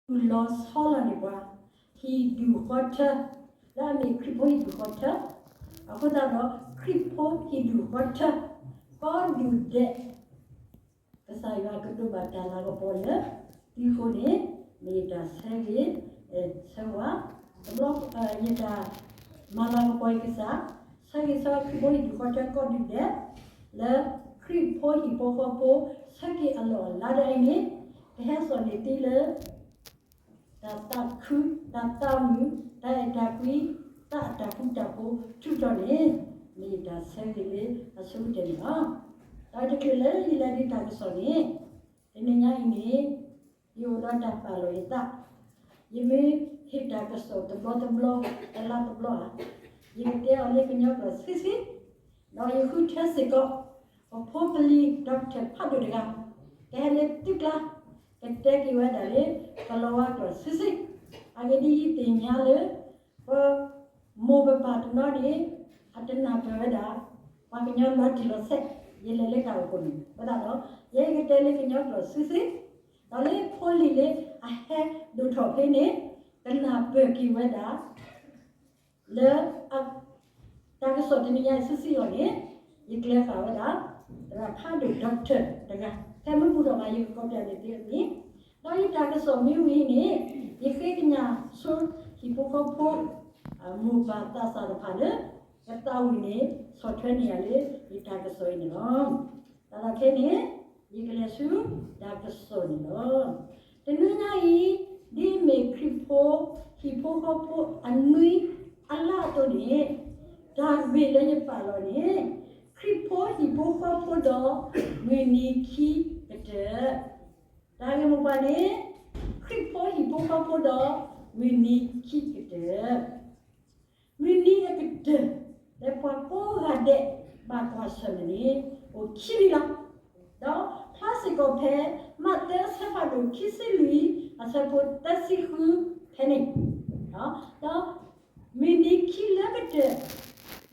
လီၤဆီလီၤန့ၢ်ပှၤ ဟံၣ်ဒူၣ်ဃီထၢ, လၢအမ့ၢ်ခရံာ်ဖိဟံၣ်ဒူၣ်ဃီထၢ, အဃိသတးဒီး ခရံာ်ဖိဟံၣ်ဒူၣ်ဃီထၢ ကိးဒူၣ်ဒဲး ကစၢ်ယွၤကတိၤဘၣ်တၢ်လၤကပီၤလၢသုအဃိန့ၣ် မ့ၢ်ယတၢ်ဆၢဂ့ၤ ဆၢဝါ, တဘျီ ယတၢ်မၤလၤကပီၤအံၤကစၢ် ဆၢဂ့ၤဆၢဝါခရံာ်ဖိဟံၣ်ဒူၣ်ဃီထၢကိးဒူၣ်ဒဲး လၢခရံာ်ဖိဟံၣ်ဖိဃီဖိ ဆၢက့ၤအလီၢ်အလၤဒ်အံၤန့ၣ် ကဟဲစိာ်န့ၢ်သုလၢ တၢ်သးခု တၢ်သးမုာ် တၢ်အဲၣ်တၢ်ကွံ သးအတၢ်ဃူတၢ်ဖိးထူးထီၣ်န့ၣ် မ့ၢ်ယတၢ်ဆၢဂ့ၤလၢအဆိကတၢၢ်န့ၣ်လီၤ. ဒီးတချုးလၢယလဲၤဒုးတၢ်ကစီၣ်န့ၣ် တနံၤညါအံၤန့ၣ် ယအိၣ်ဒီးတၢ်ပာ်လီၤယသး ယမ့ၢ်ဟ့ၣ်တၢ်ကစီၣ်တဘျီတဘျီ တလါတဘျီဧါ ယကတဲအီၤလၢကညီကျိာ်ဆံးဆံး ဒီးယဃုထၢစ့ၢ်ကီး ပဖိပလံၤ doctor ဖးဒိၣ်တဂၤ ကဟဲလၢသုကျါ ကတဲက့ၤဝဲဒၣ်လၢ ကလီၤဝါကျိာ်ဆံးဆံး အဂ့ၢ်ဒ်အံၤ ယသ့ၣ်ညါလၢ ပမိၢ်ပပၢ်တနီၤန့ၣ် အတနၢ်ပၢၢ်ဝဲဒၣ် ပှၤကညီလီၤတံၢ်လီၤဆဲး ယလဲၤလၢတၢ်အိၣ်ဖှိၣ်န့ၣ် အဃိသတးဒီး ယဲယကတဲလၢကညီကျိာ်ဆံးဆံး ဒီးလၢဖိလံၤလၢအဟဲဒိၣ်ထီၣ်ဖဲန့ၣ် ကနၢ်ပၢၢ်က့ၤဝဲဒၣ် လၢ တၢ်ကစီၣ်တနံၤညါအံၤဆံးဆံးအီၤန့ၣ် ယကျဲၤဃာ်ဝဲဒၣ် သရၣ်ဖးဒိၣ် doctor တဂၤ ဖဲမုၢ်ပူၤထီၣ်မး ယကကိးပျးန့ၢ်သုအမံၤ ဒီးယတၢ်ကစီၣ်မ့ၢ်ဝံၤအံၤန့ၣ် ယဃ့ကညးဆိ ဟံၣ်ဖိဃီဖိ မိၢ်ပၢ်သးစၢ်တဖၣ်လၢ ကသးဝံၣ်န့ၣ် ဆီၣ်ထွဲန့ၢ်ယၤလၢ ယတၢ်ကစီၣ်အံၤန့ၣ်လီၤ. တၢ်ဒီးခဲန့ၣ် ယကလဲၤဆူတၢ်ကစီၣ်န့ၣ်လီၤ. တနွံညါအံၤ ဒ်အမ့ၢ်ခရံာ်ဖိ ဟံၣ်ဖိဃီဖိအနွံအလါအသိးန့ၣ် တၢ်ဂ့ၢ်လၢယပာ်လီၤန့ၣ် ခရံာ်ဖိဟံၣ်ဖိဃီဖိဒီး မုၢ်နံၤခံကတၢၢ် တၢ်ဂ့ၢ်မိၢ်ပှၢ်န့ၣ် ခရံာ်ဖိဟံၣ်ဖိဃီဖိဒီး မုၢ်နံၤခံကတၢၢ် မုၢ်နံၤအကတၢၢ် လၢပှၤကိးဂၤဒဲး ဘၣ်ကွၢ်ဆၢၣ်မဲာ်န့ၣ် အိၣ်ခံမံၤလီၤ. ဒီးဖျါစ့ၢ်ကီးဖဲ မးသဲအဆၢဖးဒိၣ်ခံဆံလွံၢ် အဆၢဖိသၢဆံဃုဖဲန့ၣ်, ဒီး မုၢ်နံၤခံလၢကတၢၢ်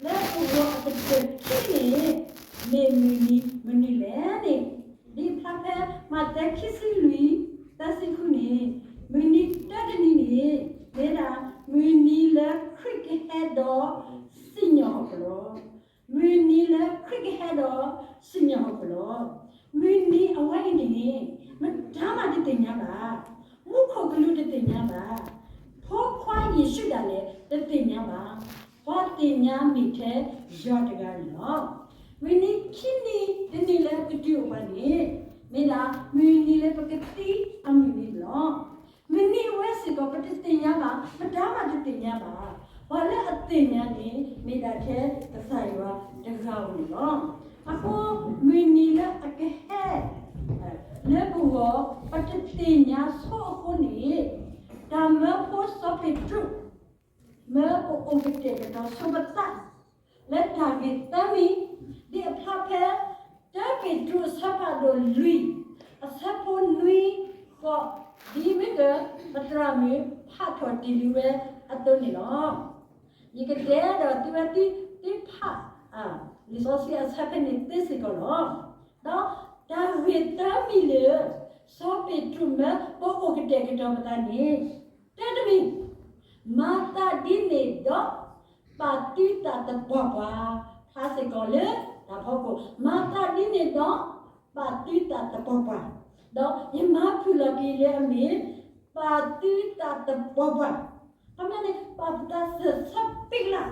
လၢပဂီၢ်အကတၢၢ်ခံန့ၣ် မ့ၢ်မုၢ်နံၤမနုၤလဲၣ်န့ၣ်, ဒ်ဖျါဖဲမးသဲခံဆံလွံၢ် သၢဆံဃုန့ၣ်, မုၢ်နံၤတၢတနံၤန့ၣ် မ့ၢ်ဒၣ်မုၢ်နံၤလၢခရံာ်ကဟဲဒီးစံၣ်ညီၣ်ဟီၣ်ခိၣ်လီၤ. မုၢ်နံၤလၢခရံာ်ကဟဲဒီးစံၣ်ညီၣ်ဟီၣ်ခိၣ်လီၤ. မုၢ်နံၤအဝဲအံၤန့ၣ် မတၤမးတသ့ၣ်ညါဘၣ်. မူခိၣ်ကလူးတသ့ၣ်ညါဘၣ်. ဖိခွါယ့ၣ်ၡူးဒၣ်လဲာ်တသ့ၣ်ညါဘၣ်. ပှၤသ့ၣ်ညါမ့ၢ်ထဲယွၤတဂၤန့ၣ်လီၤ. မုၢ်နံၤခံနံၤတနံၤလၢကတုၤအိၣ်ပှၤန့ၣ် မ့ၢ်ဒၣ်မုၢ်နံၤလၢပကသံအမုၢ်နံၤန့ၣ်လီၤ. မုၢ်နံၤအဝဲစ့ၢ်ကီး ပတသ့ၣ်ညါဘၣ်, မတၤမးတသ့ၣ်ညါဘၣ်. ပှၤလၢအသ့ၣ်ညါန့ၣ် မ့ၢ်ဒၣ်ထဲကစၢ်ယွၤတဂၤဧိၤန့ၣ်လီၤ. အဃိ မုၢ်နံၤလၢအကဟဲ လၢပဂီၢ် ပတသ့ၣ်ညါဆိအဃိန့ၣ်, တၢ်မၢဖိစီၤပ့းတရူး မၢပအိၣ်ကတဲာ်ကတီၤဆိပသး လၢတၢ်ဂ့ၢ်သၢမံၤ ဒ်အဖျါဖဲ တၢပ့းတရူးအဆၢဖးဒိၣ်လွံၢ် အဆၢဖိနွံဃိး ဒ်မ့ၢ်က ပသရၣ်မုၣ်ဖးထီၣ်တ့ၢ်လံဝဲအသိးန့ၣ်လီၤ. ယကတဲဒီးသုဝဲသု သုဖး လံာ်စီဆှံအဆၢဖဲန့ၣ်သ့စ့ၢ်ကီးလီၤ. ဒီးတၢ်ဂ့ၢ်သၢမံၤလၢ စီၤပ့းတရူးမၢပအိၣ်ကတဲာ်ကတီၤပသးန့ၣ်, တၢတမံၤ မၤသးဒ်န့ၣ်ဒီး ပာ်သုသးသပှၢ်ပှၢ်, ဖျါစ့ၢ်ကီးလၢတၢ်ဖီခိၣ်, မၤသးဒ်န့ၣ်ဒီး ပာ်သုသးသပှၢ်ပှၢ်, ဒီးယမၤဖုၣ်လီၤက့ၤလၢအမ့ၢ် ပာ်သုသးသပှၢ်ပှၢ်, ခီမ့ၢ်န့ၣ် ပာ်ပသးစၢၢ်ဆၢပ့ကလး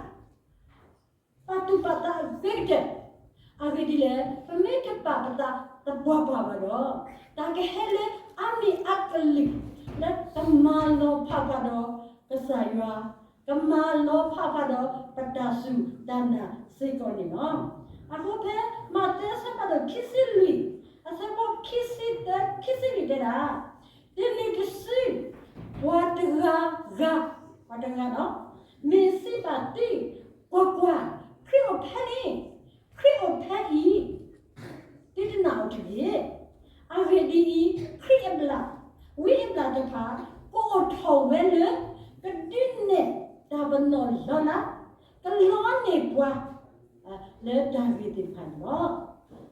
ပာ်သူၣ်ပာ်သးအဂ့ၤကတၢၢ်, အဂ့ၢ်ဒ်လဲၣ်, ပမ့ၢ်တပာ်ပသးသပှၢ်ပှၢ်ဘၣ်ဒီး, တၢ်ကဟဲလၢအါမံၤအါကလုာ် လၢကမၤလီၤဖးဖးဒီးကစၢ်ယွၤ, ကမၤလီၤဖးဖးဒီးပတၢ်စူၢ်တၢ်နာ်စ့ၢ်ကီးန့ၣ်လီၤ. အဃိဖဲမးသဲအဆၢဖးဒိၣ်ခံဆံလွံၢ် အဆၢဖိခံဆံသၢ ခံဆံလွံၢ်တဲဒၣ်, တနံၤတစု ပှၤတဂၤဂၤ, ပှၤတဂၤဒီး မ့ၢ်စံးဘၣ်သု, ကွၢ်ကွၢ်, ခရံာ်အိၣ်ဖဲန့ၣ်, ခရံာ်အိၣ်ဖဲအံၤ, သုတနာ်အီၤတဂ့ၤ. အဂ့ၢ်ဒ်အံၤ, ခရံာ်အဘျုး, ဝံအဘျုးတဖၣ် ကအိၣ်ထီၣ်ဝဲလၢ ကဒုးနဲၣ်တၢ်ပနီၣ်လီၤလး, ကလီန့ၢ်ပှၤ လၢတၢ်ဂ့ၤသ့ၣ်တဖၣ်န့ၣ်လီၤ.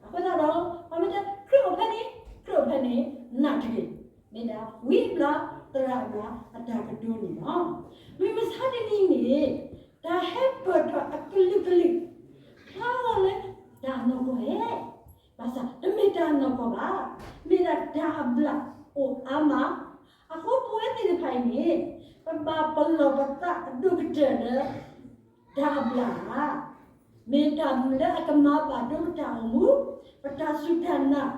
အဃိသတးဒီး ပမ့ၢ်တဲ ခရံာ်အိၣ်ဖဲန့ၣ်, ခရံာ်အိၣ်ဖဲန့ၣ် နာ်တဂ့ၤ, မ့ၢ်ဒၣ်ဝံအဘျုး သရၣ်အဘျါအတၢ်ကတိၤန့ၣ်လီၤ. မုၢ်မဆါတနံၤန့ၣ် တၢ်ဟဲပၢၢ်ထီၣ်အကလုာ်ကလုာ် ဖျါလီၤလၢတၢ်နီၢ်ကီၢ်ဧဲ, ဘၣ်ဆၣ်တမ့ၢ်တၢ်နီၢ်ကီၢ်ဘၣ်, မ့ၢ်ဒၣ်တၢ်အဘျၣ်အိၣ်အါမး, အဃိပဝဲသ့ၣ်တဖၣ်အံၤန့ၣ် ပဘၣ်ပလီၢ်ပသးအဒိၣ်ကတၢၢ်လၢ တၢ်အဘျၣ်ဧါ, မ့ၢ်တၢ်လၢအကမၤဘၣ်ဒိပတၢ်အိၣ်မူ, ပတၢ်စူၢ်တၢ်နာ်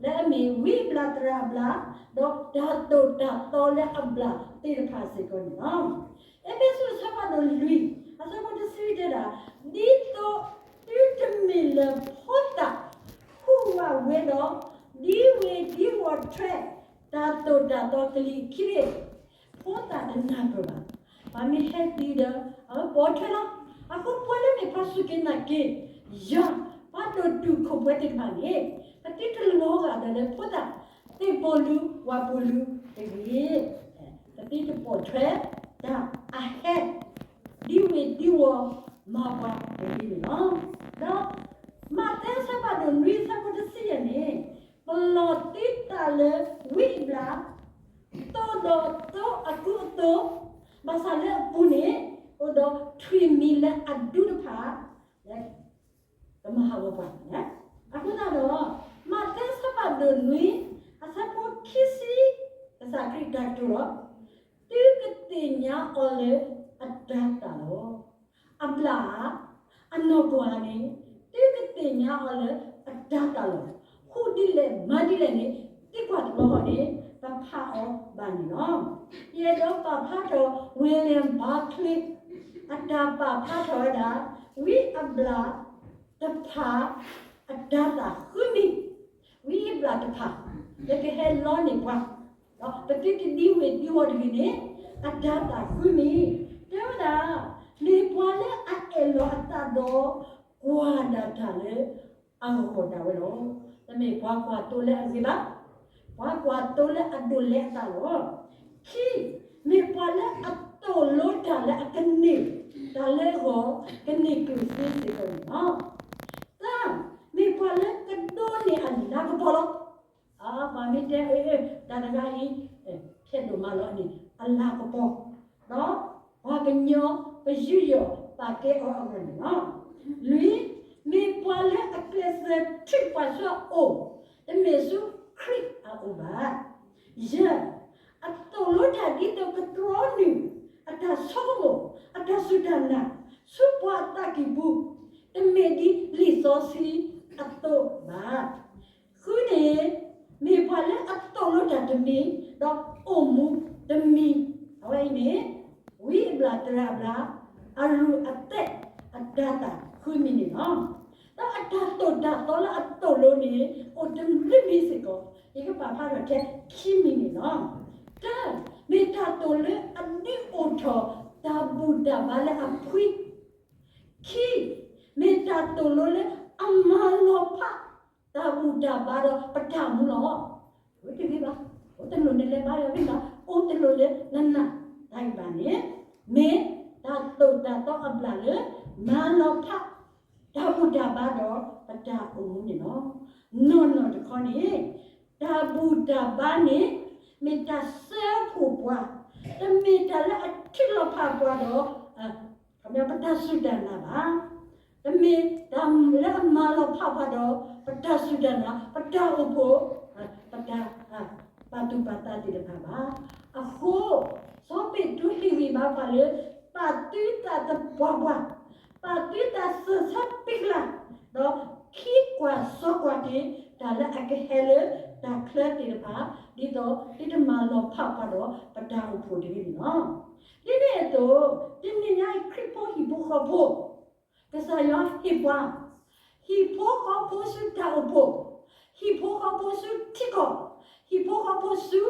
လၢအမ့ၢ်ဝံအဘျၣ်သရၣ်အဘျၣ်, ဒီးတၢ်သိၣ်တၢ်သီလၢအဘျၣ်သ့ၣ်တဖၣ်စ့ၢ်ကီးန့ၣ်လီၤ. အ့းဖ့းစူးအဆၢဖးဒိၣ်လွံၢ် အဆၢဖိတဆံတဲဒၣ်, ဒ်သိးသုတမ့ၢ်လၢဖိသၣ်ဟူးဝးဝဲဒီး ဒံဝ့ၤဒံဝီၤထွဲ တၢ်သိၣ်တၢ်သီကလံၤအခံန့ၣ် ဖိသၣ်တနၢ်ပၢၢ်ဘၣ်. ပှၤမ့ၢ်ဟဲသံဒီး အဝဲပိာ်ထွဲလီၤ. အဃိပဝဲလၢမ့ၢ်ပှၤစူၢ်က့ၤနာ်က့ၤယွၤ ပှၤဒိၣ်တုာ်ခိၣ်ပှဲၤသ့ၣ်တဖၣ်န့ၣ် ပသုတလီၤဂာ်ဒီးလၢဖိသၣ် သ့ၣ်ပိာ်လူၤ ဝၤပိာ်လူၤတဂ့ၤ, ပသုတပိာ်ထွဲတၢ်အဟဲ ဒံဝ့ၤဒံဝီၤမၤပှၤတဂ့ၤန့ၣ်လီၤ. ဒီးမးသဲအဆၢဖးဒိၣ်နွံ အဆၢဖိတဆံယဲၢ်န့ၣ်, ပလီၢ်သုသးလၢဝံအဘျၣ် သိးဒီးသိအကူအသိး, ဘၣ်ဆၣ်လၢအပူၤန့ၣ် အိၣ်ဒီးထွံၣ်မံၤလၢအဒူတဖၣ် ကမၤဟးဂီၤပှၤန့ၣ်လီၤ. အဃိသတးဒီး မးသဲအဆၢဖးဒိၣ်နွံ အဆၢဖိခံဆံ ကစၢ်ခရံာ်တၢ်ကတိၤလီၤ. သုကသ့ၣ်ညါအီၤလၢအတၤသၣ်လီၤ. အဘျၣ်ဧါ, အနီၢ်ကီၢ်ဧါန့ၣ် သုကသ့ၣ်ညါအီၤလၢအတၤသၣ်လီၤ. ဟူးဒ်လဲၣ်မၤဒ်လဲၣ်န့ၣ် သံကွၢ်တဘျီဃီန့ၣ် ပဖးအီၤဘၣ်န့ၣ်လီၤ. ယအဲၣ်ဒိးပာ်ဖျါထီၣ် William Barclay အတၢ်ပာ်ဖျါထီၣ်ဝဲဒၣ် ဝံအဘျၣ်တဖၣ် အတၤသၣ်ဃုမံၤ, ဝံအဘျၣ်တဖၣ် လၢကဟဲလီန့ၢ်ပှၤ ဒီးပသုတဒံဝ့ၤဒံဝီၤတဂ့ၤန့ၣ် အတၤသၣ်ဃုမံၤ, တဲဝဲဒၣ် မ့ၢ်ပှၤလၢအအဲၣ်လီၤအသးဒီး ကွၢ်ဒၣ်တၢ်လၢအဂီၢ်ဒၣ်ဝဲလီၤ. တမ့ၢ်ပှၤကွၢ်သိလၢအဂ့ၤဘၣ်, ပှၤကွၢ်သိလၢအဒိးလဲအသးလီၤ. ခံ, မ့ၢ်ပှၤလၢအသိၣ်လိတၢ်လၢအကန့ၢ် တၢ်လၢအဂီၢ် ကန့ၢ်ကျိၣ်စ့စ့ၢ်ကီးန့ၣ်လီၤ. သၢ, မ့ၢ်ပှၤလၢကဒိးန့ၢ်အလၤကပီၤလီၤ. ပှၤမ့ၢ်တဲ တၢ်တဂၤအံၤ ဖျဲးဒိၣ်မးလီၤန့ၣ် အလၤကပီၤ, ဒီးပှၤကညီကယူးယီၣ်ပာ်ကဲအီၤအဂီၢ်န့ၣ်လီၤ. လွံၢ်, မ့ၢ်ပှၤလၢအကျဲးစၢးထုးပှၤဆူအအိၣ်, တမ့ၢ်ဆူခရံာ်အအိၣ်ဘၣ်. ယဲၢ်, အသိၣ်လိတၢ်ဒ်သိးကတြီနုာ် အတၢ်ဆိကမိၣ် အတၢ်စူၢ်တၢ်နာ် ဆူပှၤအသးကံၢ်ပူၤ, တမ့ၢ်ဒ်လံာ်စီဆှံအသိးဘၣ်. ဃုန့ၣ်, မ့ၢ်ပှၤလၢအသိၣ်လိတၢ်တမံၤ ဒီးအိၣ်မူတမံၤ, အဝဲအံၤန့ၣ် ဝံအဘျၣ်သရၣ်အဘျါ အရူၢ်အသဲးအတၤသၣ်ဃုမံၤန့ၣ်လီၤ. ဒီးအတၢ်သိၣ်တၢ်သီလၢအသိၣ်လိန့ၣ် အိၣ်တဘျုးမံၤစ့ၢ်ကီး, ယကပာ်ဖျါထီၣ်ထဲခံမံၤန့ၣ်လီၤ. တၢ, မ့ၢ်တၢ်သိၣ်လၢအဒုးအိၣ်ထီၣ်တၢ်ဘူၣ်တၢ်ဘါလၢအဖှံ. ခံ, မ့ၢ်တၢ်သိၣ်လိလၢအမၤလီၤဖး တၢ်ဘူၣ်တၢ်ဘါဒီးပတၢ်အိၣ်မူလီၤ. တဂ့ၤဘၣ်, အိၣ်တလိၣ်န့ၣ်လဲၤဘါယွၤဂ့ၤဘၣ်, အိၣ်တလိၣ်လၢနနာ်တၢ်ဂ့ၤဘၣ်န့ၣ်, မ့ၢ်တၢ်သိၣ်တၢ်သီအဘျၣ်လၢ မၤလီၤဖး တၢ်ဘူၣ်တၢ်ဘါဒီးပတၢ်အိၣ်မူန့ၣ်လီၤ. နီၢ်နီၢ်တခီန့ၣ် တၢ်ဘူၣ်တၢ်ဘါန့ၣ် မ့ၢ်တၢ်စၢဖှိၣ်ပှၤ, တမ့ၢ်တၢ်လၢအထုးလီၤဖးပှၤဒီး ပတၢ်စူၢ်တၢ်နာ်ဘၣ်. တမ့ၢ်တၢ်လၢအမၤလီၤဖးပှၤဒီး ပတၢ်စူၢ်တၢ်နာ်, ပတၢ်အိၣ်ဖှိၣ်, ပတၢ်ပာ်သူၣ်ပာ်သးသ့ၣ်တဖၣ်ဘၣ်. အဃိ, စီၤပ့းတရူးဟ့ၣ်ဂံၢ်ဘါပှၤလၢ ပာ်သုသးသပှၢ်ပှၢ်, ပာ်သုသးစၢၤဆၢပ့ၤကျါ, ဒီးခံကွၢ်စီကွၢ်က့ၤ တၢ်လၢအကဟဲလၢတၢ်ချၢသ့ၣ်တဖၣ်, ဒ်သိးသုတမၤလီၤဖးပှၤဒီးပတၢ်အိၣ်ဖှိၣ်တဂ့ၤန့ၣ်လီၤ. ဒ်န့ၣ်အသိး, တနံၤညါအံၤခရံာ်ဖိဟံၣ်ဖိဃီဖိ, ကစၢ်ယွၤဟ့ၣ်ပှၤ ဟံၣ်ဖိဃီဖိဆူတၢ်အိၣ်ဖှိၣ်, ဟံၣ်ဖိဃီဖိဆူထံကီၢ်, ဟံၣ်ဖိဃီဖိဆူ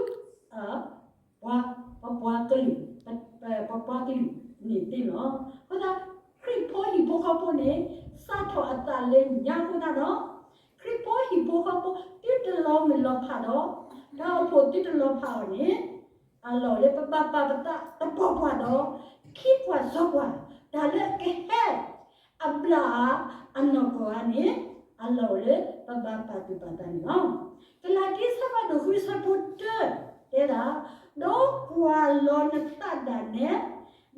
ပပှၤကလုာ်, ပပှၤကလုာ်န့ၣ်သ့လီၤ. အဃိသတး ခရံာ်ဖိဟံၣ်ဖိဃီဖိန့ၣ် စးထီၣ်အသးလၢညါအဃိသတးဒီး, ခရံာ်ဖိဟံၣ်ဖိဃီဖိသုတလီၤမုၢ်လီၤဖးဒီး, တၢ်အိၣ်ဖှိၣ်သုတလီၤဖးအီၤန့ၣ် အလီၢ်လၢပဘၣ်ပာ်ပသးသပှၢ်ပှၢ်ဒီး ခံကွၢ်စီကွၢ် တၢ်လၢအကဟဲ အဘျၣ်ဧါ အနီၢ်ကီၢ်ဧါန့ၣ် အလီၢ်အိၣ်လၢပဘၣ်ပာ်သူၣ်ပာ်သးန့ၣ်လီၤ. ကလၤတံ အဆၢဖးဒိၣ်ဃု အဆၢဖိတၢ တဲဒၣ်, ဒီးကွၢ်လီၤနသးဒၣ်နဲ,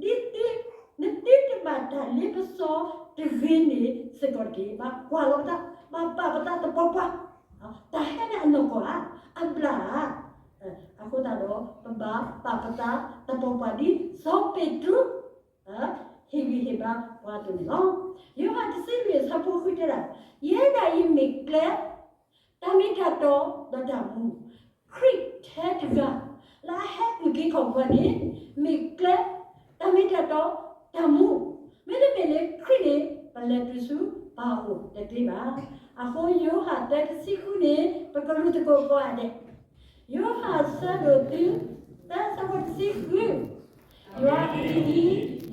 ဒ်နသုတဘၣ်တၢ်လ့ပစီတဂ့ၤန့ၣ်စ့ၢ်ကီးတက့ၢ်. ဘၣ်ကွၢ်လီၤပသး, ဘၣ်ပာ်ပသးသပှၢ်ပှၢ်, တၢ်ဟဲန့ၣ်အနီၢ်ကီၢ်ဧါ, အဘျၣ်ဧါ. အဃိသတးဒီး ပဘၣ်ပာ်ပသးသပှၢ်ပှၢ်ဒ်စီၤပ့းတရူး ဟ့ၣ်ဂံၢ်ဟ့ၣ်ဘါပှၤအသိးန့ၣ်လီၤ. ယိၤဟၣ်တဆံလွံၢ်အဆၢဖိဃုတဲဒၣ်, ယဲဒၣ်အံၤမ့ၢ်ကျဲ, တၢ်မ့ၢ်တၢ်တီဒီးတၢ်မူ, ခရံာ်ထဲတဂၤ လၢအဟဲအုၣ်က့ၤခီၣ်က့ၤပှၤန့ၣ် မ့ၢ်ကျဲ, တၢ်မ့ၢ်တၢ်တီ, တၢ်မူ, မ့တမ့ၢ်လၢခရံာ်န့ၣ် ပလဲၤတုၤဆူပၢ်အအိၣ်တသ့ဘၣ်. အဃိယိၤဟၣ်သၢတဆံဃုန့ၣ် ပကလူၤသကိးကိးဂၤဒဲး, ယိၤဟၣ်အဆၢဒိၣ်သၢ သၢအဆၢဖိတဆံဃု, ယွၤအံၤ,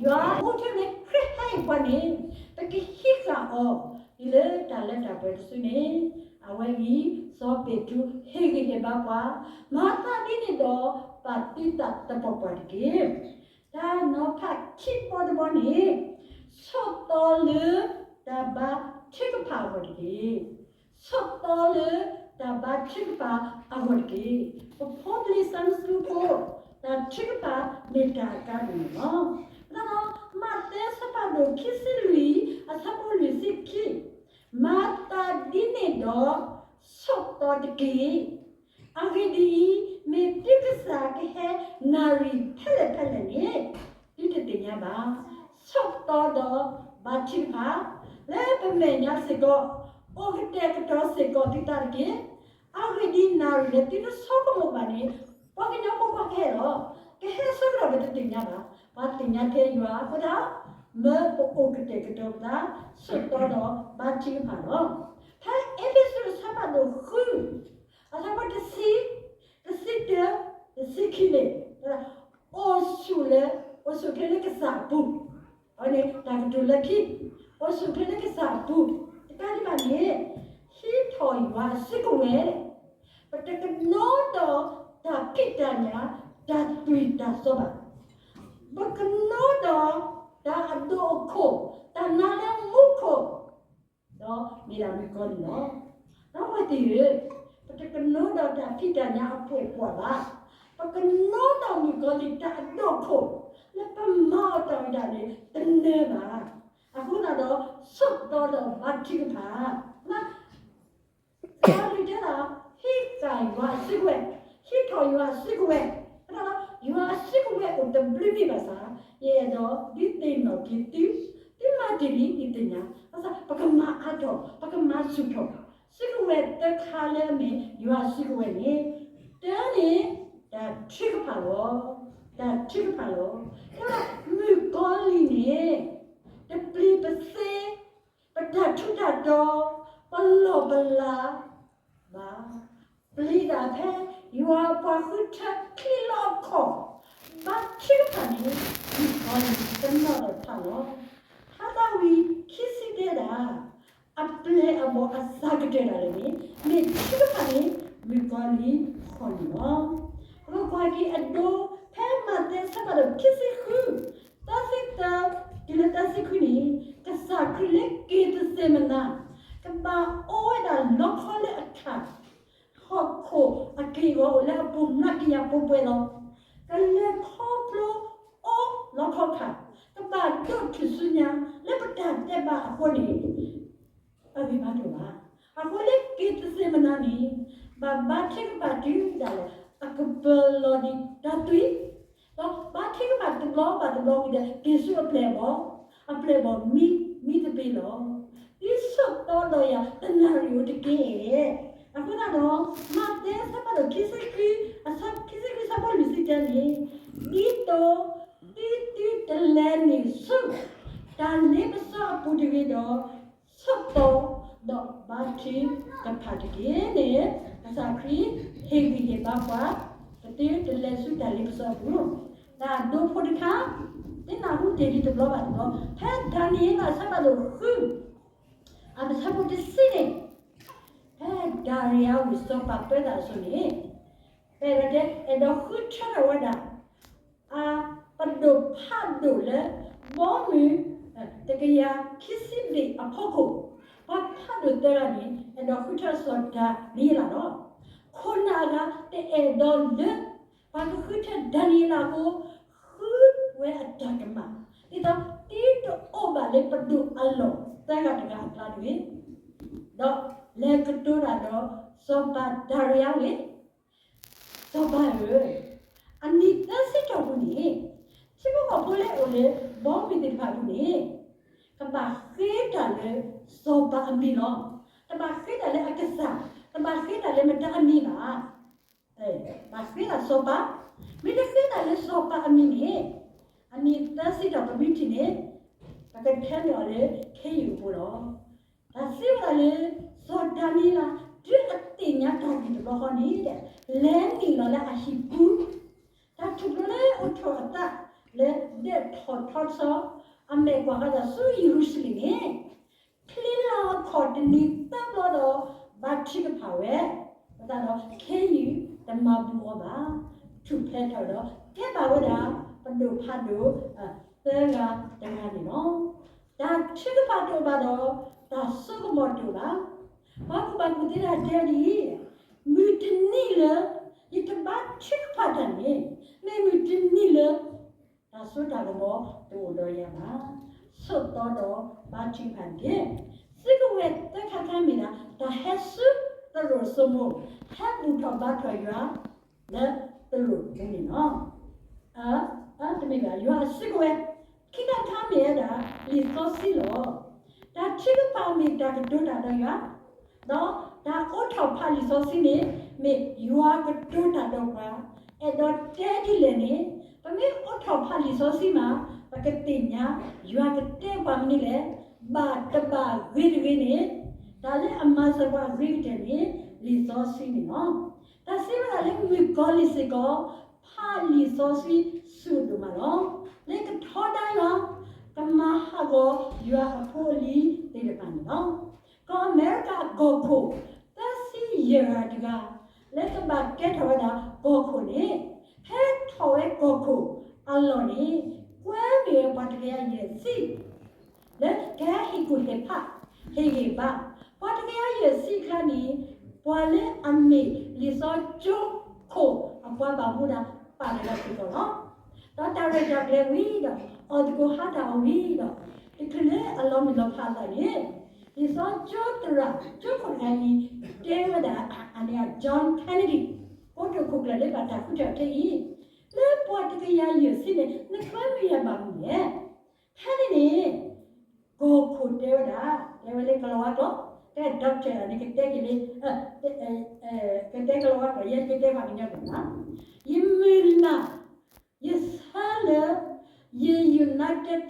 ယွၤအိၣ်ထဲလၢခရံာ်ဟဲအံၤပှၤန့ၣ် ပကဟံးဃာ်အီၤ ဒ်လၢတၢ်လၢတၢ်ပှဲၤတစုန့ၣ်, အဝဲအံၤ စီၤပ့းတရူးဟ့ၣ်ဂံၢ်ဟ့ၣ်ဘါပှၤ, မၤသးဒ်န့ၣ်ဒီး ပာ်သုသးသပှၢ်ပှၢ်တက့ၢ်. တၢ်နီၤဖးခံဘီတဘီန့ၣ်, ဆိးသီလၢတၢ်ဘါထုကဖၣ်အဂီၢ်တက့ၢ်. ဆိးသီလၢတၢ်ဘါထုကဖၣ်အဂီၢ်တက့ၢ်. ပဖိပလံၤ Sunday School ဖိ, တၢ်ထုကဖၣ်မ့ၢ်တၢ်အကါဒိၣ်န့ၣ်လီၤ. ဒီး မးသဲအဆၢဖးဒိၣ်ခံဆံလွံၢ် အဆၢဖိလွံၢ်ဆံခံ, မၤသးဒ်န့ၣ်ဒီး ဆိးသီတက့ၢ်. အဂ့ၢ်ဒ်အံၤ, မ့ၢ်တုၤကစၢ်ကဟဲနၣ်ရံၣ်ဖဲလဲၣ်ဖဲလဲၣ်န့ၣ် သုတသ့ၣ်ညါဘၣ်. ဆိးသီဒီးဘါထုကဖၣ်, လၢပမဲာ်ညါစ့ၢ်ကီး အိၣ်ကတဲာ်ကတီၤစ့ၢ်ကီးသုသးတက့ၢ်. အဂ့ၢ်ဒ်အံၤ, နၣ်ရံၣ်လၢသုတဆိကမိၣ်ဘၣ်န့ၣ် ပှၤကညီဖိခွါကဟဲလီၤ. ကဟဲဆၢကတီၢ်ပတသ့ၣ်ညါဘၣ်. ပှၤသ့ၣ်ညါထဲယွၤအဃိသတး, မၢပအိၣ်ကတဲာ်ကတီၤပသး ဆိးသီဒီးဘါထုကဖၣ်လီၤ. ဖဲအ့းဖ့းစူးအဆၢဖးဒိၣ်ဃု အဆၢဖိတဆံ, တဆံတၢ, တဆံခံန့ၣ်, အိၣ်ဆူၣ်လၢ, အိၣ်ဆူၣ်ချ့လၢကစၢ်အပူၤ, အဝဲန့ၣ်တၢ်ကတိၤလၢခံ, အိၣ်ဆူၣ်ချ့လၢကစၢ်အပူၤ, တကးဒံးဘၣ်န့ၣ်, ဟံးထီၣ်ယွၤအစုကဝဲၤ, ပတကနိဒီးတၢ်ဖံးတၢ်ညၣ်, တၢ်သွံၣ်တၢ်စီဘၣ်, ပကနိဒီးတၢ်အဒိၣ်အခိၣ်, တၢ်နါလၢမူခိၣ်, ဒီးမ့ၢ်ဒၣ်မုၣ်ကီၤလံၢ်လီၤ. ဒီပုၢ်ဝဲၢ်သ့ၣ်ဧၢ, ပတကနိဒီးတၢ်ဖံးတၢ်ညၣ်အပှဲၤပှဲၤဘၣ်. ပကနိဒီးမုၣ်ကီၤလံၢ်တၢ်အဒိၣ်ခိၣ်, လၢပမၤအီၤတၢ်ဝဲဒၣ်န့ၣ် တနၢၤဘၣ်. အဃိသတးဒီး ဆိးသီဒီးဘါထုကဖၣ်, ပှၤလုၢ်တဲလီၤ, ဟံးဃာ်ယွၤအစုကဝဲၤ, ဟံးထီၣ်ယွၤအစုကဝဲၤ, ယွၤအစုကဝဲၤအိၣ်တဘျုးမံၤဘၣ်ဆၣ်, ယအဲၣ်ဒိးဒုးသ့ၣ်နီၣ်က့ၤသု, သုမၤတ့ၢ်လံ ဒုးသ့ၣ်ညါ, ဘၣ်ဆၣ်ပကမၤအါထီၣ်, ပကမၤဆူၣ်ထီၣ်, စုကဝဲၤသၢခါလၢအမ့ၢ်ယွၤအစုကဝဲၤန့ၣ်, တၢန့ၣ်, တၢ်ထုကဖၣ်လီၤ, တၢ်ထုကဖၣ်လီၤ. တၢ်မုၣ်ကီၤလံၢ်န့ၣ်, တပျံၤပသ့ ပတၢ်ထူးတၢ်တီၤ, ပလီၢ်ပလၤဘၣ်, ပျံၤတၢ်ဖဲယွၤအပှၤဃုထၢချံလီၤခီၣ်, ဘါထုကဖၣ်န့ၣ်, မုၣ်ကီၤလံၢ်တနီၤဒီးတၢ်လီၤ. ဟါသးဝံၤခံဆံတဲဒၣ်, အပျဲၢ်အဘီၣ်အစှၤကတၢၢ်ဒၣ်လဲာ်န့ၣ်, မ့ၢ်ထုကဖၣ်န့ၣ်, မုၣ်ကီၤလံၢ်ဃီန့ၣ်လီၤ. ပကကွၢ်က့ၤအဒိ ဖဲမးသဲအဆၢဖးဒိၣ်ခံဆံဃု သၢဆံသၢ တုၤလၢသၢဆံခွံန့ၣ်, ကစၢ်ခရံာ်လၢက့ၤတသ့ၣ်မနၤ, ကဘၣ်အိၣ်ဝဲဒၣ်လီခီလၢအခၣ်, ဟီၣ်ခိၣ်အက့ၢ်အဂီၤအိၣ်လၢအပူၤမျးကယၤပှဲၤပှဲၤလီၤ. ကလဲၤခီဖျိအိၣ်လီခီခၣ်, ကဘၣ်ဒိးထူၣ်ဆူညါလၢပတၢ်ဒဲးဘးအဃိန့ၣ် အဂ့ၢ်ဘၣ်ဒိၣ်ဘၣ်. အဃိလၢက့ၤတသ့ၣ်မနၤန့ၣ်, ဘၣ်ဘါထုကဖၣ်တုၤဒၣ်လဲာ်, အကပၢၤလီၤဒံးတၢ်သွံၣ်, ဒီးဘါထုကဖၣ်တဘျီဘၣ်တဘျီဝံၤဒီး က့ၤဆူအပျဲၢ်အဘီၣ်, အပျဲၢ်အဘီၣ်မံ, မံသပ့ၤလီၤ. ဒ်ဆိးသီဒီးယၤတနၣ်ရံၣ်အိၣ်တက့ၢ်. အဃိသတးဒီး, မးသဲအဆၢဖးဒိၣ်ခံဆံဃု, အဆၢခံဆံဃု အဆၢဖိလွံၢ်ဆံတၢန့ၣ်, ဒ်သိး, ဒ်သုတလဲၤနုာ်ဆူ, တၢ်လ့ပစီအပူၤတဂ့ၤဒီး, ဆိးသီ, ဒီးဘါထုကဖၣ်တက့ၢ်န့ၣ်, ကစၢ်ခရံာ်ဟ့ၣ်ဂံၢ်ဟ့ၣ်ဘါပှၤ, ပသုတလဲၤဆူတၢ်လ့ပစီအပူၤ. တၢ်ဒိဖိတခါ, သုနၢ်ဟူတ့ၢ်လံတဘျီဘၣ်တဘျီ, ဖဲဒၤနံးယ့လးအဆၢဖးဒိၣ်ဃု, အဆၢဖိတဆံန့ၣ်, ဖဲဒၤရံးအဝံၣ်စီၤပၤပၢတၢ်အစိၤန့ၣ်, ဖဲတဲ, အဲၣ်ဒိးဃုထၢထီၣ်ဝဲဒၣ် အပဒိၣ်ဖးဒိၣ်လၢ ဘီမုၢ်, တကယၤခံဆံဘ့ၣ်အဖီခိၣ်, ပှၤဖးဒိၣ်သၢဂၤန့ၣ် အဲၣ်ဒိးဃုထၢစီၤဒၤနံးယ့လးလီၤ. ခိၣ်နၢ်အဂၤတအဲၣ်ဒိးလၢ ပှၤကဃုထၢဒၤနံးယ့လးအဃိ, ဃုဝဲအတၢ်ကမၣ်, ဒ်သိးတ့တအိၣ်ဘၣ်လၢပဒိၣ်အလီၢ်သၢဂၤတဂၤအကျါတဂ့ၤ, ဒီးလဲၤကတိၤတၢ်ဒီးစီၤပၤဒၤရံယါဂ့ၤ, စီၤပၤဧၢ, အနံၣ်သၢဆံတီၢ်ပူၤန့ၣ်, ထံဖိကီၢ်ဖိလၢအိၣ်လၢဘီမုၢ်သ့ၣ်တဖၣ်အပူၤန့ၣ်, ကဘၣ်ဃ့တၢ်လၢစီၤပၤအမံၤလီၤ. တဘၣ်ဃ့တၢ်လၢအကစၢ်, တဘၣ်ဃ့တၢ်လၢမတၤအမံၤဘၣ်. ဘၣ်ဃ့တၢ်စီၤပၤ, မ့ၢ်တဃ့တၢ်လၢစီၤပၤအမံၤန့ၣ်, အနံၣ်သၢဆံတီၢ်ပူၤမ့ၢ်ထံၣ်န့ၣ်, ပကထၢနုာ်အီၤလၢခ့ယုၢ်အပူၤလီၤ. တၢ်စံးဝဲဒၣ်လၢ စီၤဒၤနံးယ့လး တုၤအသ့ၣ်ညါတၢ်ဂ့ၢ်တဘျီဃီန့ၣ်, လဲၤနုာ်လီၤလၢအဟံၣ်ပူၤ, တၢ်ထူၣ်ဖျိလၢအိၣ်ထီၣ်အသးလၢဒၢးထီၣ်ထီထီ, အမဲာ်ကွၢ်ဃာ်တၢ်ဆူယရူၤၡလ့ၣ်န့ၣ်, ချံလီၤအခီၣ်တနံၤသၢဘျီဒီး ဘါထုကဖၣ်ဝဲ, အဃိသတးဒီးခ့ယုၢ်တမၤဘူးအီၤဘၣ်. ထူၣ်ဖျဲးထီၣ်ဒီး ကဲဘၣ်ဝဲဒၣ်ပဒိၣ်ဖးဒိၣ်သၢဂၤတဂၤန့ၣ်လီၤ. တၢ်ထုကဖၣ်တအိၣ်ဘၣ်ဒီး တၢ်စိကမီၤတအိၣ်ဘၣ်. ပှၤကူၣ်ဘၣ်ကူၣ်သ့တဂၤတဲဒ်အံၤ, မုၢ်တနံၤလၢယတဘါထုကဖၣ်တၢ်န့ၣ်, မ့ၢ်မုၢ်တနံၤလၢ တၢ်စိတၢ်ကမီၤတအိၣ်ဒီးယၤဘၣ်. ဆိးသီဒီးဘါထုကဖၣ်တက့ၢ်. သုကဝဲၢ်သၢခါတခါမ့ၢ်ဒၣ် တၢ်ဟဲဆူသရိာ်စိမိၤ, ဟဲဘူၣ်ထီၣ်ဘါထီၣ်ယွၤ လၢသရိာ်ပူၤန့ၣ်လီၤ. တမ့ၢ်ဘၣ် ယွၤအစုကဝဲၤ, ခံခါတခါမ့ၢ်ဝဲဒၣ် လံာ်စီဆှံလီၤ. တၢ်ထုကဖၣ်မ့ၢ်တၢ်ကတိၤတၢ်ဒီးယွၤ, ဒီးတၢ်အိးထီၣ်ဖးလံာ်စီဆှံန့ၣ် မ့ၢ်ယွၤကတိၤတၢ်ဒီးပှၤ, အဲၣ်ဒိးတဲဒ်လဲၣ်န့ၣ်, ပမ့ၢ်အိးထီၣ်ဖးလံာ်စီဆှံမး, ပကသ့ၣ်ညါယွၤကတဲပှၤမနုၤလဲၣ်, ဘၣ်တဘၣ်ဂ့ၤတဂ့ၤန့ၣ်, တၢ်လၢအမၤစၢၤပှၤအဂ့ၤကတၢၢ်န့ၣ် လံာ်စီဆှံန့ၣ်လီၤ. တၢ်စံးဝဲဒၣ်လၢမုၣ်ကီၤလံၢ်စ့ၢ်ကီး ဖးလံာ်စီဆှံဆူၣ်ဒိၣ်မးလီၤ. လၢကထီဒါယွၤ, ကမၤဟးဂီၤယွၤအဖိအလံၤသ့ၣ်တဖၣ်န့ၣ်လီၤ. ကီၢ်အမဲရကၤအကီၢ်ခိၣ် သၢဆံယဲၢ်ဂၤတဂၤ လၢကဘၣ်ကဲထီၣ်ဝဲဒၣ်ကီၢ်ခိၣ်န့ၣ်, ဖဲထီၣ်ဝဲကီၢ်ခိၣ်အလီၢ်န့ၣ်, ကွဲမ့ၢ်ဝဲပှၤတကယၤယဲၢ်ဆံ လၢကဟဲဟ့ၣ်ကူၣ်ဟ့ၣ်ဖး ဟ့ၣ်ဂံၢ်ဘါ, ပှၤတကယၤယဲၢ်ဆံအကျါန့ၣ်, ပှၤလၢအမ့ၢ်လံာ်စီကၠိခိၣ်အပှၤဘၣ်မူဒၣ်ပာ်လီၤစ့ၢ်ကီးလီၤ. ဒီးတၢ်ရဲၣ်တၢ်ကျဲၤဝံၤဒီး အီၣ်သကိးဟါတၢ်အီၣ်ဝံၤဒီး, တချုးလၢအလီၤမုၢ်လီၤဖးအသးန့ၣ်, လံာ်စီကၠိသရၣ်ကၠိခိၣ်တဂၤအံၤ တဲဝဲဒၣ်အန့ၣ် John Kennedy ကိတိာ်ခိၣ်ကျၢၢ်လၢဘၣ်တၢ်ဃုထၢအီၤခဲအံၤ, လၢပှၤတကယၤယဲၢ်ဆံန့ၣ် နကွဲမ့ၢ်ယၤဘၣ်မနုၤလဲၣ်. ဖဲန့ၣ်န့ၣ် ကီၢ်ခိၣ်တဲဝဲဒၣ်, တဲဝဲလၢကလီၤဝါကျိာ်, တဲ doctor န့ၣ် ကတဲက့ၤလၢ, ကတဲကလီၤဝါကျိာ်, ယဲယကတဲပှၤကညီကျိာ်လီၤ. ယမုၢ်လၢ်, ယဆၢလၢ ယ United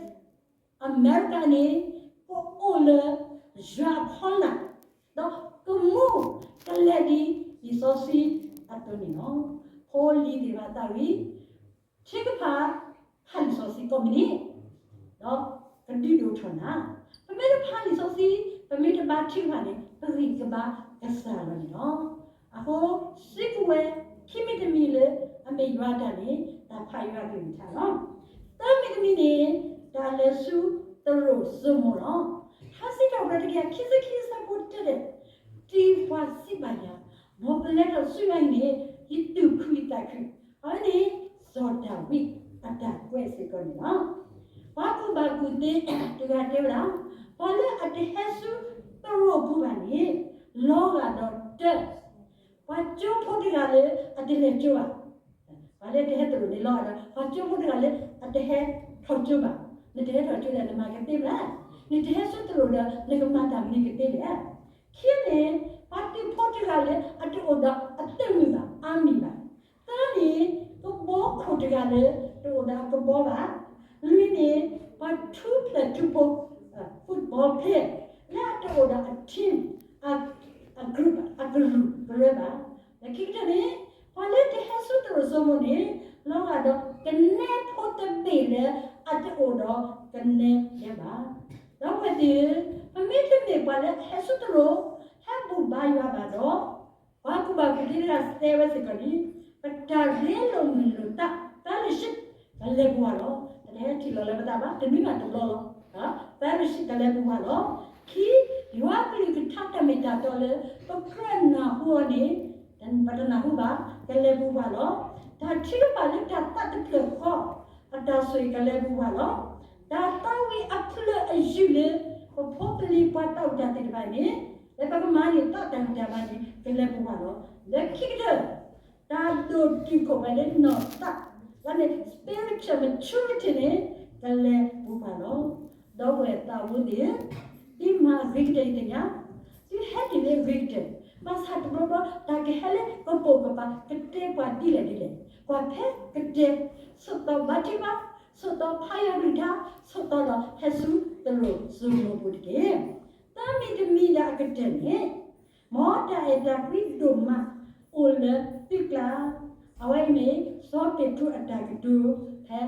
America န့ၣ် ကအိၣ်လၢယွၤအဖီလာ်, ဒီးကမူကလဲၤဒ်လံာ်စီဆှံအသိးန့ၣ်လီၤ. ဖိလံၤသ့ၣ်တဖၣ်သးဝံၣ် ထုကဖၣ်ဖးလံာ်စီဆှံကိးမုၢ်နံၤ, ဒီးကဒုးဒိၣ်ထီၣ်နၤ. ပမ့ၢ်တဖးလံာ်စီဆှံ, ပမ့ၢ်တဘါထုကဖၣ်န့ၣ် ပဂံၢ်ကဘါကစၢ်လီၤန့ၣ်လီၤ. အဃိ စုကဝဲၤခံမံၤတမံၤလၢ အမ့ၢ်ယွၤအတၢ်န့ၣ် တၢ်ဖးယွၤအကလုၢ်ကထါလီၤ. သၢမံၤတမံၤန့ၣ် တၢ်လဲၤဆူသရိာ်စိမိၤလီၤ. ထါစံးထီၣ်ပတြၢၤတကယၤခံဆံခံအဆၢဖိတၢ, တုၤပှၤစံးဘၣ်ယၤ, မ်ပလဲၤထီၣ်ဆူယွၤအဟံၣ်န့ၣ် ယသူၣ်ခုယသးခု, အဝဲန့ၣ် စီၤဒၤဝံးအတၢ်ကွဲးစ့ၢ်ကီးန့ၣ်လီၤ. ပှၤကူၣ်ဘၣ်ကူၣ်သ့တဂၤတဲဝဲဒၣ်, ပှၤလၢအတဟဲဆူသရိာ်ပူၤဘၣ်န့ၣ် လီၤဂာ်ဒီးတၢ် ပှၤကၠိဖိတဂၤလၢအတလဲၤကၠိဘၣ်. ပှၤလၢတဟဲသရိာ်န့ၣ်လီၤဂာ်ဒီး ပှၤကၠိဖိတဂၤလၢအတဟဲထီၣ်ကၠိဘၣ်. နတဟဲထီၣ်ကၠိဒီး နမၤကသ့မနုၤလဲၣ်. နတဟဲဆူသရိာ်ဒီး နကမၤတၢ်မနုၤကသ့လဲၣ်. ခံန့ၣ် ပှၤသုးဖိတဂၤလၢအတအိၣ်ဒီးအသုးမုၢ်ဘၣ်, အါမံၤဘၣ်. သၢန့ၣ် ကဘီခိၣ်တဂၤလၢတအိၣ်ဒီးအကဘီဘၣ်. လွံၢ်န့ၣ် ပှၤထူဖျဲၣ်ထူဖိ, football player လၢအတအိၣ်ဒီးအ team, အ group, အကရူၢ်ကရၢဘၣ်. ဒီးခံကတၢၢ်န့ၣ် ပှၤလၢတဟဲဆူသရိာ်စိမိၤန့ၣ် လီၤဂာ်ဒီးကနဲဖိတဘ့ၣ်လၢအတအိၣ်ဒီးကနဲဒဲးဘၣ်. ဒီပုၢ်ဝဲၢ်သ့ၣ်ဧၢ, ပမ့ၢ်တမ့ၢ်ပှၤလၢအဟဲဆူသရိာ်, ဟဲဘူၣ်ဘါယွၤဘၣ်ဒီး, ပှၤကူၣ်ဘၣ်ကူၣ်သ့တဂၤတဲဝဲစ့ၢ်ကီးန့ၣ်, ပတၢ်ဂ့ၤလိာ်မုာ်လိာ်သး fellowship ကလဲၤပူၤဘၣ်လီၤ. ပတဟဲထံၣ်လီၤလၢပသးဘၣ်, တနွံဘၣ်တဘျီလီၤ. fellowship ကလဲၤပူၤဘၣ်လီၤ. ခံ, ယွၤကလုၢ်ကထါတၢ်မ့ၢ်တၢ်တီလၢ ပကြၢးနၢ်ဟူအီၤန့ၣ် ပတနၢ်ဟူဘၣ်, ကလဲၤပူၤဘၣ်လီၤ. တၢ်ထုကဖၣ်လၢတၢ်သးတဖျၢၣ်ဃီ အတၢ်ဆိၣ်ဂ့ၤကလဲၤပူၤပှၤလီၤ. တၢ်သးဝံၣ်အဖျၢၣ်အယုၢ်လၢ ပဖိပလံၤပှၤတၢ်အိၣ်တၢ်သ့ၣ်တဖၣ်န့ၣ် လၢပကမၤန့ၢ်သးတၢ်ဂံၢ်တၢ်ဘါန့ၣ် ကလဲၤပူၤပှၤလီၤ. လၢခံကတၢၢ် တၢ်ဒိၣ်တုာ်ခိၣ်ပှၤလၢနီၢ်သး လၢန့ၣ် spiritual maturity န့ၣ် ကလဲၤပူၤပှၤလီၤ. ဒီပုၢ်ဝဲၢ်သးဝံၣ်သ့ၣ်ဧၢ, သုမၤအဂ့ၤကတၢၢ်အံၤသ့ၣ်ညါ, သုဟဲတုၤလၢအဂ့ၤကတၢၢ်, ဘၣ်ဆၣ်တဘျီဘျီ တၢ်ကဟဲလၢကပိာ်ကပၤ ကတဲပှၤဒ်လဲၣ်ဒ်လဲၣ်, ကွၢ်ဖဲကတဲ, ဆိးသီဘါထုကဖၣ်, ဆိးသီဖးယွၤကလုၢ်ကထါ, ဆိးသီဒီးဟဲဆူသရိာ်စိမိၤပူၤတက့ၢ်. တၢ်မ့ၢ်တမံၤဒၣ်အကတၢၢ်န့ၣ် မ်တၢ်အဲၣ်တၢ်ကွံဒိၣ်မးအိၣ်လၢသုကျါ, အဝဲအံၤမ့ၢ်စီၤပ့းတရူးအတၢ်ကတိၤဖဲ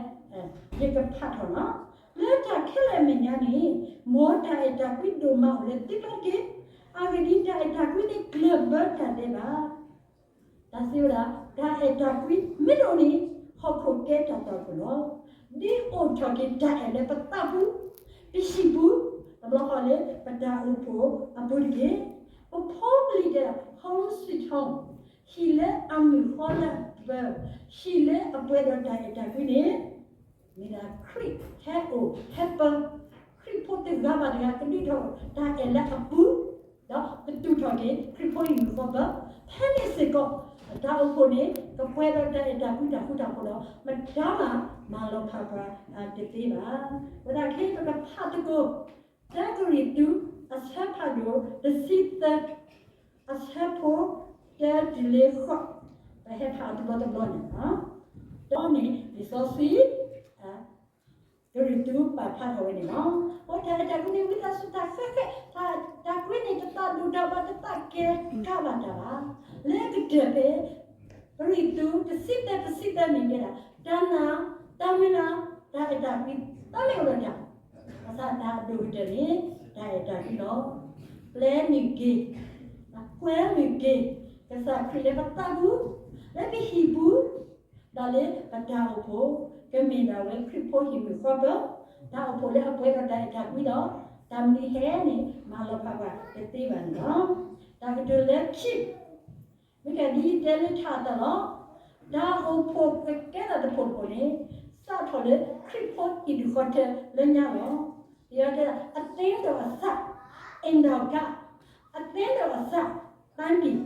ယကဖးထီၣ်လီၤ. လၢတၢ်ခဲလၢာ်အမဲာ်ညါန့ၣ် မ်တၢ်အဲၣ်တၢ်ကွံဒိၣ်မးအိၣ်လၢသုကျါတက့ၢ်. အဂ့ၢ်ဒ်အံၤ, တၢ်အဲၣ်တၢ်ကွံန့ၣ်ကျၢၢ်ဘၢတၢ်ဒဲးဘး, တၢ်စံးဝဲဒၣ် တၢ်အဲၣ်တၢ်ကွံမ့ၢ်တအိၣ်န့ၣ် ဟီၣ်ခိၣ်ကဲတၢ်တီၢ်ပူၤလီၤ. ဒ်အိၣ်ထီၣ်က့ၤတၢ်အဲၣ်လၢပသးပူၤ, ပဟံၣ်ပူၤ, တဘျီဃီလၢပတၢ်အိၣ်ဖှိၣ်အပူၤတက့ၢ်. ပဖိပလံၤတဲဒၣ် home sweet home, ဟံၣ်လၢအမုာ်ဃီလၢအပၢၤ, ဟံၣ်လၢအပှဲၤဒီးတၢ်အဲၣ်တၢ်ကွံန့ၣ် မ့ၢ်ဒၣ်ခရံာ်ဟဲအိၣ်ဟဲပၢ, ခရံာ်ဖိတဂၤဘၣ်တဂၤကဒုးထီၣ်တၢ်အဲၣ်လၢအပူၤ, ဒီးကတူၢ်ထီၣ်က့ၤခရံာ်ဖိဟံၣ်မုာ်ဃီပၢၤ, ဖဲန့ၣ်စ့ၢ်ကီး တၢ်အိၣ်ဖှိၣ်န့ၣ် ကပှဲၤဒီးတၢ်အဲၣ်တၢ်ကွံတၢ်ဃူတၢ်ဖိးဒီး မတၤမၤမၤလီၤဖးပှၤတသ့ဘၣ်. အဃိသတးခဲအံၤ ပကဖးသကိး တၢကရံၣ်သူး အဆၢဖးဒိၣ် တဆံသၢ အဆၢဖိ တၢတုၤလၢဃိး, ပဟဲဖးအီၤတဘျီတဘျီန့ၣ်လီၤ. ဒီးန့ၣ် လံာ်စီဆှံ ကရံၣ်သူးပာ်ဖျါထီၣ်ဝဲန့ၣ်လီၤ. အတၢ်အဲၣ်တၢ်ကွံန့ၣ် ဝံသးစူၤတၢ်ဃဲးဃဲး, တၢ်အဲၣ်တၢ်ကွံန့ၣ် တသးဒိၣ်တၢ်ဘၣ် တသးကဲၤကးဘၣ်တၢ်ဘၣ်. လၢကတၢၢ်ဖဲ ကရံၣ်သူး တဆံသၢ တဆံသၢန့ၣ်တဲဒၣ် တၢ်နာ်, တၢ်မုၢ်လၢ်, တၢ်အဲၣ်တၢ်ကွံ တၢ်မ့ၢ်အိၣ်ဒီးတၢ်, ဘၣ်ဆၣ်တၢ်အဒိၣ်ကတၢၢ်န့ၣ် တၢ်အဲၣ်တၢ်ကွံလီၤ. ပျဲနုာ်က့ၤ, ကွဲနုာ်က့ၤ ကစၢ်ခရံာ်လၢပသးပူၤ, လၢပဟံၣ်ပူၤ, ဒီးလၢပတၢ်အိၣ်ဖှိၣ်, ကမ့ၢ်ဒၣ်ဝဲခရံာ်ဖိဟံၣ်မုာ်ဃီပၢၤ, တၢ်အိၣ်ဖှိၣ်လၢအပှဲၤဒီးတၢ်အဲၣ်တၢ်ကွံဒီး တၢ်မနုၤဟဲန့ၣ် မၤလီၤဖးပှၤတသ့ဘၣ်န့ၣ်လီၤ. တၢ်ကတိၤလၢခံ မ့ၢ်ကဒ်အံၤတဲလၢထးအသးလီၤ. တၢ်အိၣ်ဖှိၣ်ကကဲထီၣ်တဖှိၣ်တဖှိၣ်န့ၣ် စးထီၣ်လၢခရံာ်ဖိဟံၣ်ဒူၣ်ဃီထၢလၢညါလီၤ. ပယီၤတဲ အသင်းတော်အစ, အိမ်ထောင်က, အသင်းတော်အစ, တၢ်ဒ် ဟံၣ်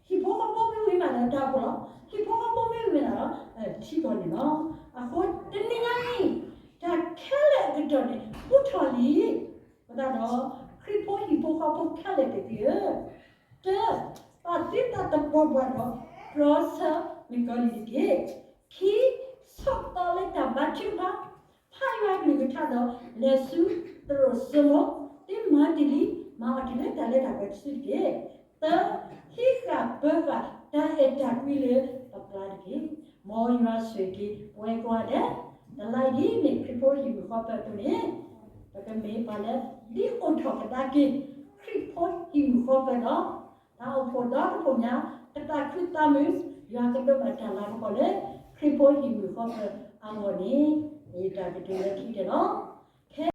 ဖိဃီဖိမ့ၢ်ဝံၤမးဒီးတၢ်အိၣ်ဖှိၣ်လီၤ. ဟံၣ်ဖိဃီဖိမ့ၢ်ဝံၤမးဒီး ထံကီၢ်န့ၣ်လီၤ. အဃိတနံၤညါအံၤ တၢ်ခဲလၢာ်အကတီၢ်န့ၣ် အိၣ်ထီၣ်လံ. အဃိသတးဒီး ခရံာ်ဖိဟံၣ်ဖိဃီဖိခဲလၢာ်သ့ၣ်သုဧၢ, တၢ် ပာ်သုသးသပှၢ်ပှၢ်ဒီး တြီဆၢမုၣ်ကီၤလံၢ်တက့ၢ်. ခံ, ဆိးသီလၢတၢ်ဘါထုကဖၣ်, ဖးယွၤကလုၢ်ကထါဒီး လဲၤဆူသရိာ်စိမိၤ, သုမၤတ့ၢ်လံ, မၤအီၤတုၤလၢတၢ်လဲၤတၢ်ပှဲၤတစုတက့ၢ်. သၢ, ဟံးဃာ်ပၢဃာ်တၢ်အဲၣ်တၢ်ကွံလၢပကျါတက့ၢ်. မ်ယွၤဆိၣ်ဂ့ၤက့ၤပဝဲကိးဂၤဒဲး, တလါအံၤဒ်န့ၣ်ခရံာ်ဖိဟံၣ်မုာ်ဃီပၢၤအသိးန့ၣ်, ပကမ့ၢ်ပှၤလၢဒ်အိၣ်ထီၣ်ကဒါက့ၤ ခရံာ်ဖိဟံၣ်မုာ်ဃီပၢၤဒီး တၢ်အိၣ်ဖှိၣ်ဒီတဖှိၣ်ညါ, ကသးခုသးမုာ်, ယွၤကဒိးဘၣ်တၢ်လၤကပီၤလၢ ခရံာ်ဖိဟံၣ်မုာ်ဃီပၢၤအဂီၢ်န့ၣ် ယတၢ်ကတိၤလၢခံကတၢၢ်လီၤ.